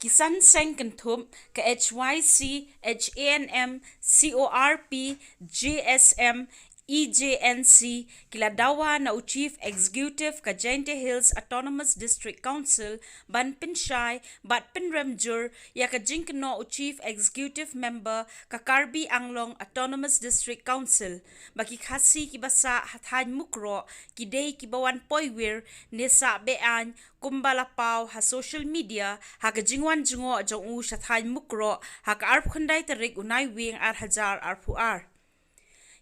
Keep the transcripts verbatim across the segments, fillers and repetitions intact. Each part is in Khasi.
Ki san seng kynthup ka H Y C, H A N M, C O R P, J S M, E J N C, ki la dawa na u Chief Executive ka Jaintia Hills Autonomous District Council ban pynshai bad pynrem jur ïa ka jingkynnoh u Chief Executive Member ka Karbi Anglong Autonomous District Council ba ki Khasi kiba sah ha thaiñ Mukroh ki dei kiba wan poi wir ne sah be-aiñ, kumba la paw ha social media ha ka jingwan jngoh jong u sha thaiñ Mukroh ha ka arphew khyndai tarik u Naiwieng ar hajar arphew ar.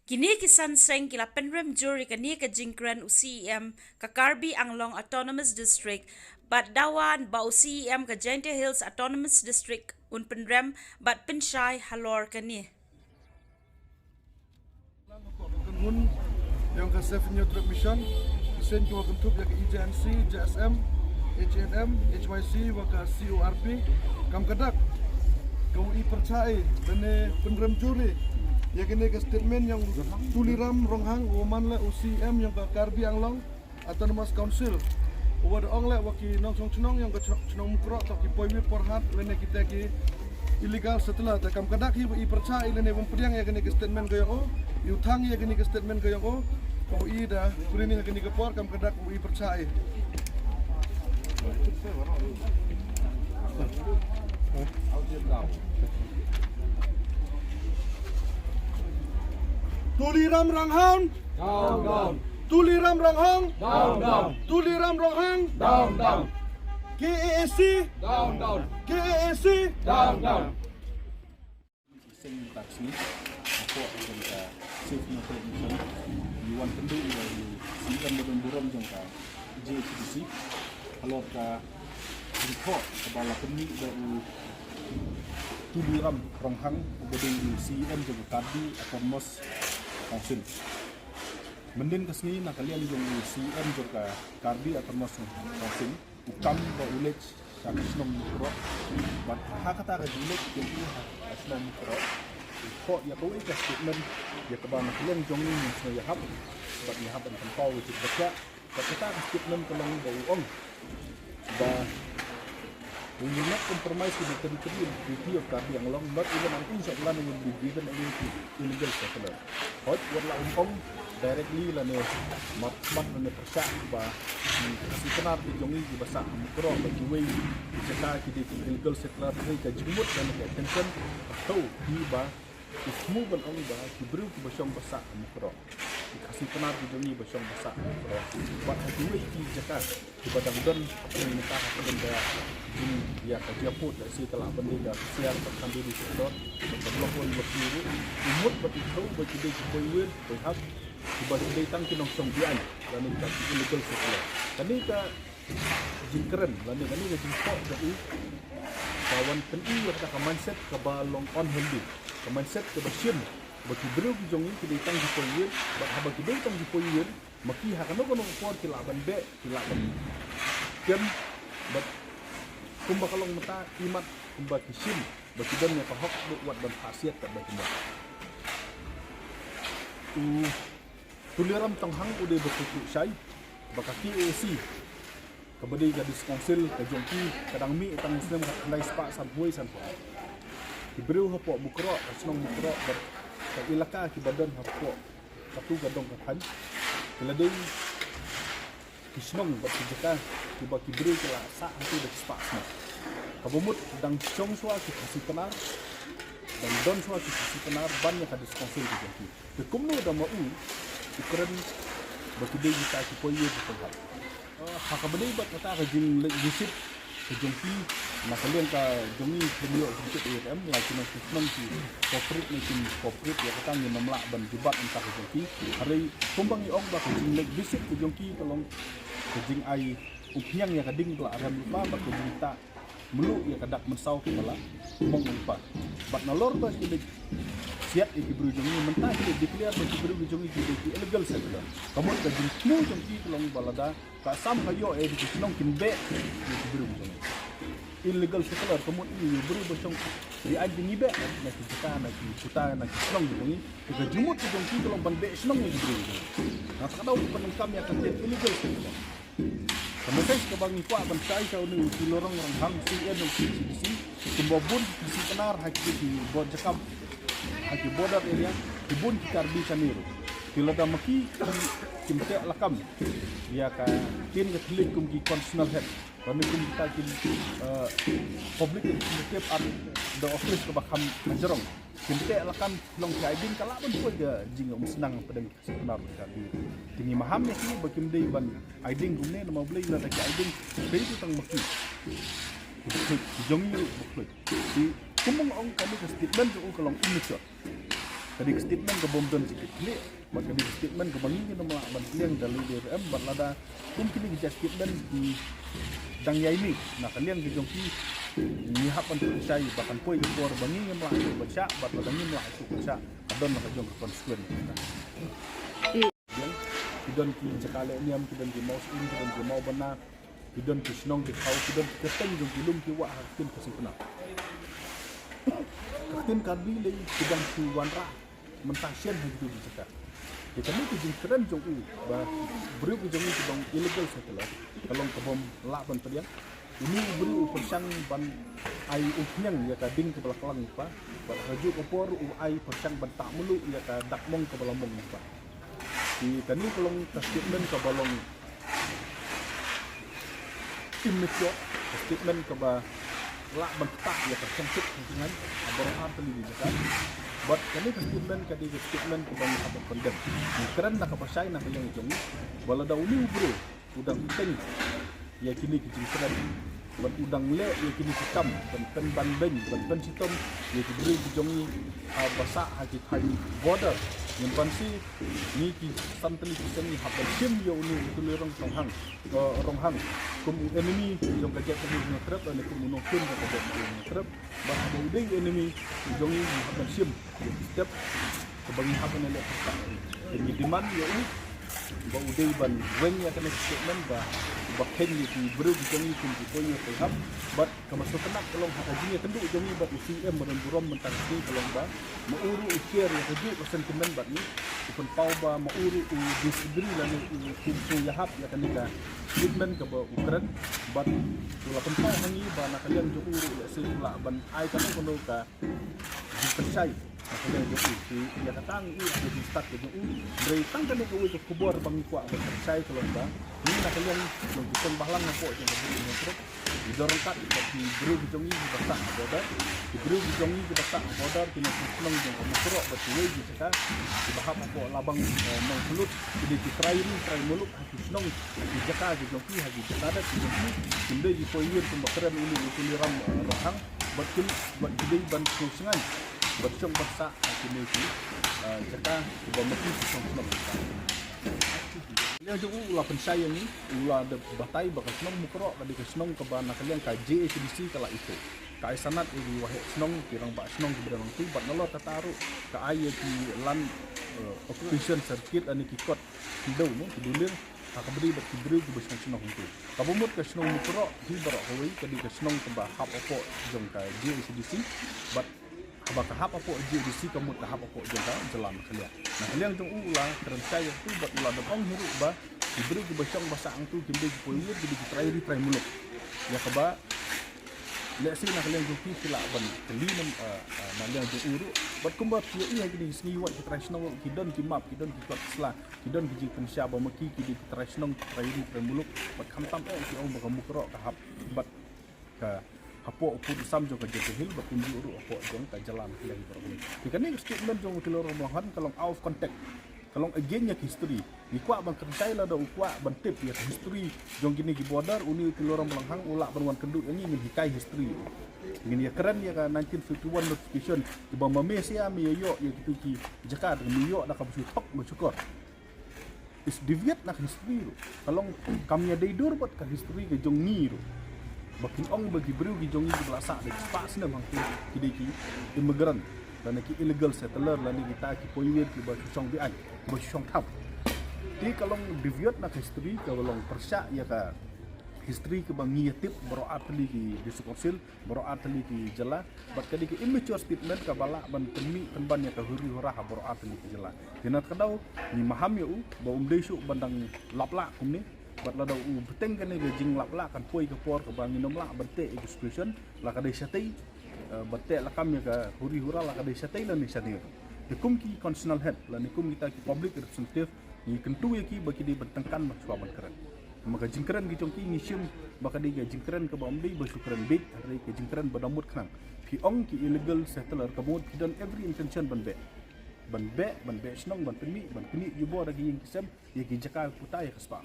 Kine ki san seng ki la pynrem jur ïa kane ka jingkren u C E M ka Karbi Anglong Autonomous District bad dawa ba u C E M ka Jaintia Hills Autonomous District un pynrem bad pynshai halor kane. Ngun, ïa ka Seven Year Trade Mission, ki seng kiwa kynthup ïa ka E J N C, J S M, H A N M, H Y C, wa ka C O R P, kam ka dak, ka u i pyrchah i, lane pynrem jur i, ïa kane ka statement yong Tuliram Ronghang, u man la u C E M yong ka Karbi Anglong Autonomous Council. U wa da ong leh wa ki nongshong shnong yong ka shnong, shnong Mukroh, toh ki poi wir por hat, lane kita ki illegal settler, te kam ka dak hi wa i pyrchah i lane wa pdiang ïa kane ka statement ka yong o, i u thang ïa kane ka statement ka yong o, ka wa i da, kuri ni ha kane ka por, kam ka dak wa i pyrchah i. Tuliram Ronghang. Down, down. Tuliram Ronghang. Down, down. Tuliram Ronghang. Down, down. K A A C. Down, down. K A A C. Down, down. Seng taxi. Ako akan ka safe na trade mission. You want to do, you see, kan burom jong ka J H D C. Halor ka jingthoh kaba la pynmih da u Tuliram Ronghang, uba dei u C E M jong ka Karbi Autonomous Council. Myndien ka sngi na ka liang jong u C E M jong ka Karbi Autonomous Council u kam ba u leit sha ka shnong Mukroh. Bad ha kata ka jingleit jong u ha ka shnong Mukroh, u thoh ïa kawei ka statement ïa kaba na ka liang jong ngi ngi sngewhap bad ngi hap ban pynpaw ïa ka jingbatai. Bad kata ka statement ka long ba u ong ba we will not compromise with the territorial integrity of Karbi Anglong, not even an inch of land will be given away to illegal settler. Hooid, wat la um ong directly lane mat mat lane pyrshah ba ki Khasi Pnar ki jong ngi kiba sah ha Mukroh bad kiwei ki jaka ki dei ki illegal settler, hynrei ka jingmut lane ka intention ka thew hi ba ki thmu ban ong ba ki briew kiba shong ba sah ha Mukroh, ki Khasi Pnar ki jong ngi ba shong ba sah ha Mukroh, bad ha kiwei ki jaka kiba dang don hapdeng mynta ha ka bynta jong ïa ka jingput, lehse ka lah ban dei ka Siar bad Khanduli sector bad ka Block One Block Two ruh, ki mut bad ki thew ba ki dei ki poi wir poi hap, kiba ki dei tang ki nongshong beaiñ lane kita ki illegal settler. Kane ka jingkren lane kane ka jingthoh jong u ka wan pyni ïa kata ka mindset kaba long unhealthy, ka mindset kaba shim ba ki briew ki jong ngi ki dei tang ki poi wir, bad haba ki dei tang ki poi wir ma ki ha kano kano ka por ki lah ban beh, ki lah ban kem, bad kumba ka long mynta, imat kumba ki shim ba ki don ïa ka hok, bad wat ban phah siat katba ki mut. U Tuliram Ronghang u dei ba khuid shai ba ka K A A C, kaba dei ka District Council ka jong ki, ka dang mih tang snem khatkhyndai spah sanphew wei sanphew ar. Ki briew hapoh Mukroh, ka shnong Mukroh bad ka ilaka kiba don hapoh katu ka dong ka thaiñ, ki la dei ki shnong bad ki jaka kiba ki briew ki la sah hangtu da ki spah snem. Kaba mut dang shong shuwa ki Khasi Pnar, dang don shuwa ki Khasi Pnar ban ïa ka District Council ka jong ki. Te kumno da ma u u kren ba ki dei kita ki poi wir ki poi hap? Ha kaba dei bad kata ka jingleit visit ka jong ki na ka liang ka jong ngi, pynïoh jingtip ïa ka em, la ki nongshong shnong ki cooperate ne kim cooperate ïa kata, ngin ym lah ban jubab ïa kata ka jong ki. Hynrei kumba ngi ong ba ka jingleit visit ka jong ki ka long ka jingai umphniang ïa ka ding ba la rem lypa bad ka jingtah mluh ïa ka dak mynsaw kaba la mong lypa. Bad nalor ba ki leit siat ïa ki briew jong ngi, mynta ki leit declare ba ki briew ki jong ngi ki dei ki illegal settler. Ka mut ka jingthmu jong ki ka long ba lada ka Assam ka ïoh ïa ki shnong kin beh ïa ki briew jong ngi. Illegal settler ka mut ïa u briew ba shong, ïa ki ngi beh na ki jaka, na ki kuta, na ki shnong jong ngi. Te ka jingmut ka jong ki ka long ban beh shnong ïa ki briew jong ngi. Nga sa ka daw ka pyndonkam ïa ka ktien illegal settler. Ka message kaba ngi kwah ban shai sha une u Tilorong Ronghang, C E M C D C, kumba bun ki Khasi Pnar ha ki, ki bor jakam ha ki border area, ki bun ki Karbi shane ruh. Ki lada ma ki, ki, kim teh lakam ïa ka ktien ka thylliej kum ki constitutional head, ba ne kum kita ki, eh, public representative at the office kaba kham hajrong. Kim teh lakam long ki aiding, ka lah ban poi ka jingumsnang pdeng ki Khasi Pnar bad ki Karbi. Te ngi maham ïa ki ba kim dei ban aiding kumne, namar balei lada ki aiding, ki dei tang ma ki. Ki jong ngi ruh ba khluit. Te kumba nga ong, kane ka statement jong u ka long immature. Ka dei ka statement ka bym don jingkitkhlieh, bad ka dei ka statement kaba ngi ngim lah ban pdiang da lade ruh em, bad lada kum kine ki jait statement ki dang ïai mih na ka liang ka jong ki, ngi hap ban pynshai ba kan poi ka por ba ngi ngim lah shuh ban shah, bad lada ngim lah shuh ban shah, ka don la ka jong ka consequence. Ki don ki jaka leh niam, ki don ki mawsyiem, ki don ki mawbynna, ki don ki shnong ki thaw, ki don ki kyrteng jong ki lum ki wah ha ka ktien Khasi Pnar. Ka ktien Karbi lei ki dang shu wanrah mynta shen ha kito ki jaka. Te kane ka jingkren jong u ba briew ki jong u ki long illegal settler, ka long ka bym lah ban pdiang. Une u briew u pyrshang ban ai umphniang ïa ka ding kaba la klang pa, bad ha kajuh ka por u ai pyrshang ban tah mluh ïa ka dak mong kaba la mong pa. Te kane ka long ka statement kaba long immature, ka statement kaba lah ban ktah ïa ka sngewthuh sngewthuh ha baroh artylli ki jaka. Bad kane ka statement ka dei ka statement kaba ngi hap ban condemn. Ngi kren da kaba shai na ka liang jong ngi ba lada une u briew u dang teng ïa kine ki jingkren, bad u dang leh ïa kine ki kam ban pynban beiñ, ban pynshitom ïa ki briew ki jong ngi, ha, ba sah ha ki thaiñ border. Ngin pan shi, ngi ki san tylli ki seng ngi hap ban shim ïa une u Tilorong Ronghang, eh, Ronghang kum u enemy jong ka jaitbynriew Hynñiewtrep, lane kum u nongshun jong ka jaitbynriew Hynñiewtrep. Bad haba u dei u enemy jong ngi, ngi hap ban shim ïa ki step kaba ngi hap ban leh. Te ngi demand ïa u ba u dei ban weng ïa kane ka statement ba, ba kheiñ ïa ki briew ki jong ngi kum ki poi ïa ki hap. Bad kaba sngewtynnat ka long ha ka jingïakynduh jong ngi bad u C E M Madan Burom mynta ka sngi ka long ba ma u ruh u share ïa kajuh ka sentiment bad ngi. U pynpaw ba ma u ruh u disagree lane u, u, u ïahap ïa kane ka statement kaba u kren. Bad u la pynpaw ha ngi ba na ka liang jong u ruh lehse u lah ban ai kano kano ka jingpynshai na ka liang jong u. Te ïa kata ngi ïohi ha ka jingstad ka jong u. Hynrei tang kane kawei ka khubor ba ngi kwah ban pynshai ka long ba ngi na ka liang jong ki seng bhalang hapoh jong ka Bri Hynñiewtrep, ngi don ryngkat bad ki briew ki jong ngi kiba sah ha border. Ki briew ki jong ngi kiba sah ha border, ki nongshong shnong jong ka Mukroh bad kiwei ki jaka, kiba hap hapoh Labang, eh, Nongpynlut, ki dei ki trai ri trai muluk ha ki shnong, ki jaka ki jong ki, ha ki jaka dap ki jong ki. Kim dei ki poiwir kumba kren une u Tuliram, eh, Ronghang, bad kim, bad ki dei ban sngewsynei bad shong ban sah ha kine ki, eh, jaka kiba ma ki ki shong shnong. Liang jong u, u la pynshai ïa ngi, u la dep batai ba ka shnong Mukroh ka dei ka shnong kaba na ka liang ka J H A D C ka la ithuh. Ka ai sanad ïa ki waheh shnong, ki rangbah shnong kiba don hangtu, bad nalor kata ruh ka ai ïa ki land, eh, occupation certificate lane ki kot khyndew, mo, ki dulliang ha kaba ïadei bad ki briew kiba shong shnong hangtu. Kaba mut ka shnong Mukroh hi baroh kawei ka dei ka shnong kaba hap hapoh jong ka J H A D C, bad haba ka hap hapoh J H A D C ka mut ka hap hapoh jong ka jylla Meghalaya. Na ka liang jong u, u la kren shai ïa katu bad u la dep ong hi ruh ba ki briew kiba shong ba sah hangtu kim dei ki poiwir, ki dei ki trai ri trai muluk. Ïa kaba lehse na ka liang jong ki ki lah ban kylli na, eh, eh, na liang jong u ruh. Bad kumba phi ïohi ha kine ki sngi wat ki trai shnong ruh ki don ki map, ki don ki kot ki sla, ki don ki jingpynshai ba ma ki ki dei ki trai shnong, ki trai ri trai muluk. Bad khamtam eh ki ong ba ka Mukroh ka hap bad ka hapoh u pud u sam jong ka Jaintia Hills bad kumjuh ruh hapoh jong ka jylla Meghalaya baroh kawei. Te kane ka statement jong u Tilorong Ronghang ka long out of context. Ka long against ïa ka history. Ngi kwah ban kren shai lada u kwah ban tip ïa ka history jong kine ki border, une u Tilorong Ronghang u lah ban wan kynduh ïa ngi, ngin hikai history. Ngin ïa kren ïa ka nineteen fifty-one notification, kiba ma me sha me ïa ïoh ïa kitu ki jaka, me ïoh da kaba shu thok ba shu kor. Is deviate na ka history ruh. Ka long kam ïadei dur bad ka history ka jong ngi ruh. Ba kin ong ba ki briew ki jong ngi kiba la sah da ki spah snem hangtu ki dei ki immigrant, lane ki illegal settler, lane kita ki poiwir kiba shu shong beaiñ, kiba shu shong thap. Te ka long deviate na ka history, ka long pyrshah ïa ka history kaba ngi ïa tip baroh artylli ki district council, baroh artylli ki jylla. Bad ka dei ka immature statement kaba lah ban pynmih pynban ïa ka huri hura ha baroh artylli ki jylla. Te na kata ka daw ngi maham ïa u ba um dei shuh ban dang lap lah kumne. Bad lada u bteng kane ka jinglap lah kan poi ka por kaba ngin ym lah ban teh ïa ka situation la ka dei shatei, eh, ban teh lakam ïa ka huri hura la ka dei shatei lane shane. Te kum ki constitutional head lane kum kita ki public representative, ngi kyntu ïa ki ba ki dei ban tyngkan ban shuwa ban kren. Namar ka jingkren ki jong ki ngi shim ba ka dei ka jingkren kaba ym dei ba shu kren beit, hynrei ka jingkren ba da mut khnang. Phi ong ki illegal settler ka mut phi don every intention ban beh. Ban beh, ban beh shnong, ban pynmih, ban knieh jubor ïa ki ïing ki sem, ïa ki jaka puta ïa ka spah.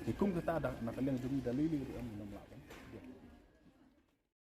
Te kum kata da na ka liang jong ngi da lei lei ruh ym nym lah.